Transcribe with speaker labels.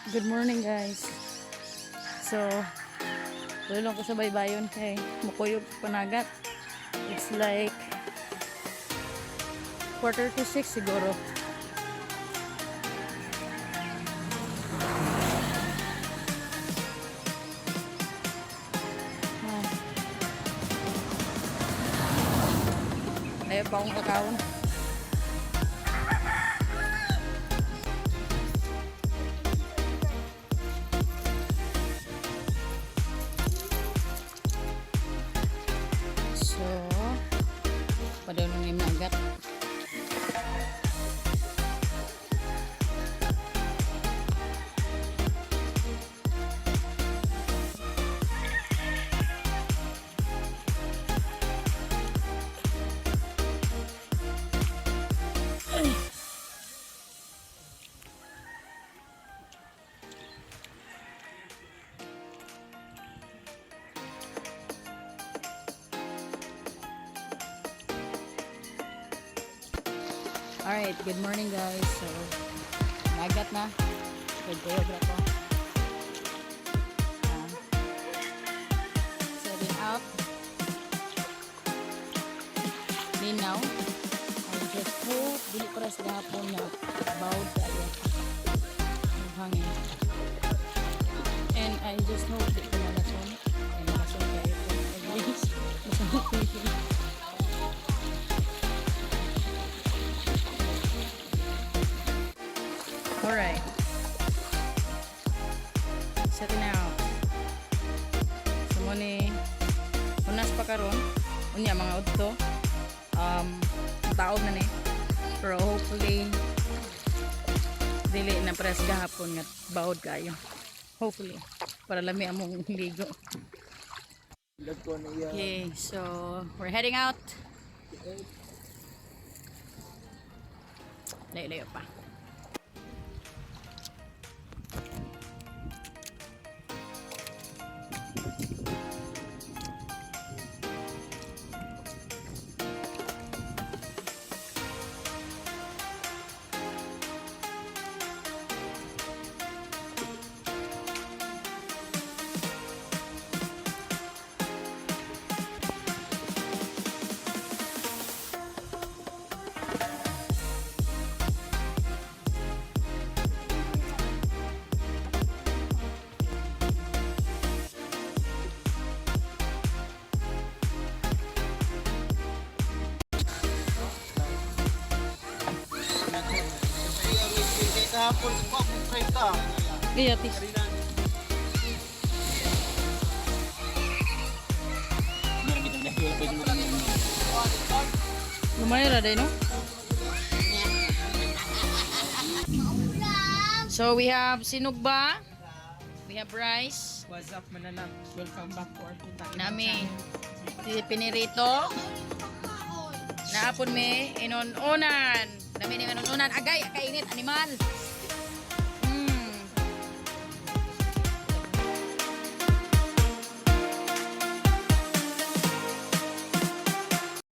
Speaker 1: Good morning, guys. So, tulong ko sa baybayon kay mukuyog panagat. It's like 5:45 siguro. Ah. Ayaw pa akong kakaon. So, padayon ng nagat. Alright, good morning, guys. So, nagat na. Nagkuyog na ko. Ah, setting out. Linaw. I just hope dili para sa gahapon na bawod kaayo ang hangin. And I just hope di ko malason. Ay, malason kayo ko. Guys, masama ko yun. Alright. Setting out. So mao ni unas pa karon. Unya mga udto. Taob na ni. Pero hopefully dili na press gahapon nga bawod kayo. Hopefully para lami among ligo. Okay, so we're heading out. Layo-layo pa.
Speaker 2: Kahapon ko akong 30.
Speaker 1: Iya, tis. Lumayan ra day, no? So we have sinugba, we have rice,
Speaker 3: What's up, mananap? Welcome back to our Punta
Speaker 1: nami pinirito, naapon mi inon-unan. Nami ni inon-unan. Agay, kainit, animal.